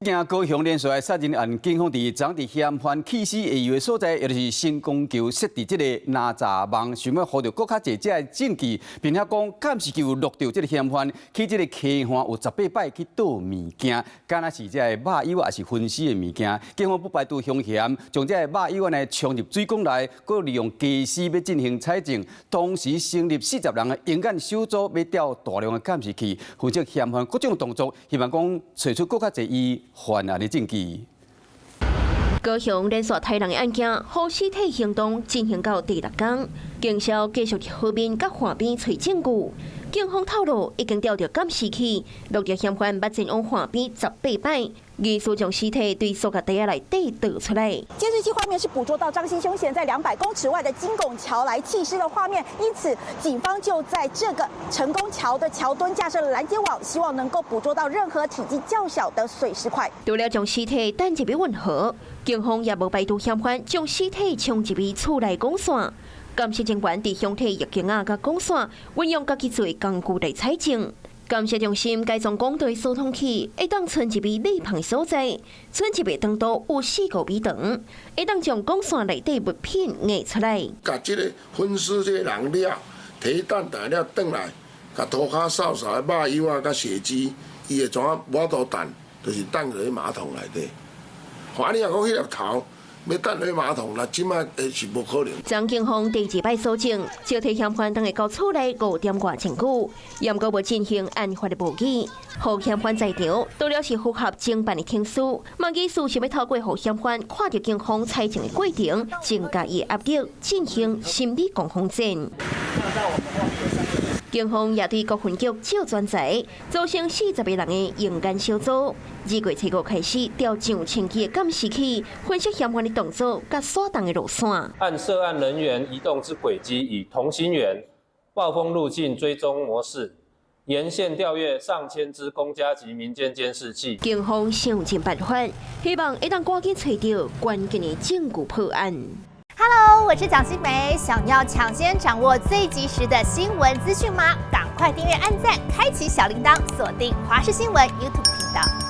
件高雄連續的殺人案，警方佇昨佇嫌犯棄屍下游的所在，也就是成功橋設置這个藍閘網，想欲予著閣較濟這个證據，並且講監視器有錄著這个嫌犯去這个溪岸有18擺去倒物件，敢若是這个肉莜抑是分屍的物件。警方不排除兇嫌將這个肉莜仔呢沖入水管內，閣利用家私欲進行採證。同時成立40人的鷹眼小組，欲調大量的監視器，分析嫌犯各種動作，希望講揣出閣較濟伊犯案的證據。高雄連續殺人的案件，予屍體行動進行到第六工，警消繼續佇河面佮岸邊揣證據。警方透露，已經調著監視器，錄著嫌犯捌前往岸邊十八擺，疑似將屍體對塑膠袋仔內底倒出來。監視器畫面是捕捉到張姓兇嫌在200公尺外的金拱橋來棄屍的畫面，因此警方就在這個成功橋的橋墩架設了攔截網，希望能夠捕捉到任何體積較小的碎屍塊。除了將屍體帶入去運河，警方也無排除嫌犯將屍體沖入去厝內管線。鑑識人員佇兇體浴巾仔佮管線，運用家己做的工具來採證。鑑識中心改裝講台疏通器，會當伸入去裏旁所在，伸入的長度有4個米長，會當將管線內底物品壓出來。共這个分屍這个人了，提擔袋了轉來，共塗跤掃掃的肉莜仔佮血跡，伊會怎啊？無法度擲，就是擲落去馬桶內底。反正你若講彼粒頭欲擲落去馬桶，那這擺是無可能。張警方第二擺搜證，招提嫌犯當會到厝內5點外證據，猶閣無進行案發的目擊，予嫌犯在場，除了是符合偵辦的程序，嘛疑似想欲透過予嫌犯看著警方採證的過程，增加伊的壓力，進行心理攻防戰。警方也對各分局借專才，組成40個人的鷹眼小組。2月初5開始調上千支的監視器，分析嫌犯的動作佮徙動的路線。按涉案人員移動之軌跡，以同心圓、暴風路徑追蹤模式，沿線調閱上千支公家及民間監視器。警方想盡辦法，希望會當趕緊揣著關鍵的證據破案。 Hello，我是蔣新梅，想要搶先掌握最及時的新聞資訊嗎？趕快訂閱、按讚、開啟小鈴鐺，鎖定華視新聞 YouTube 頻道。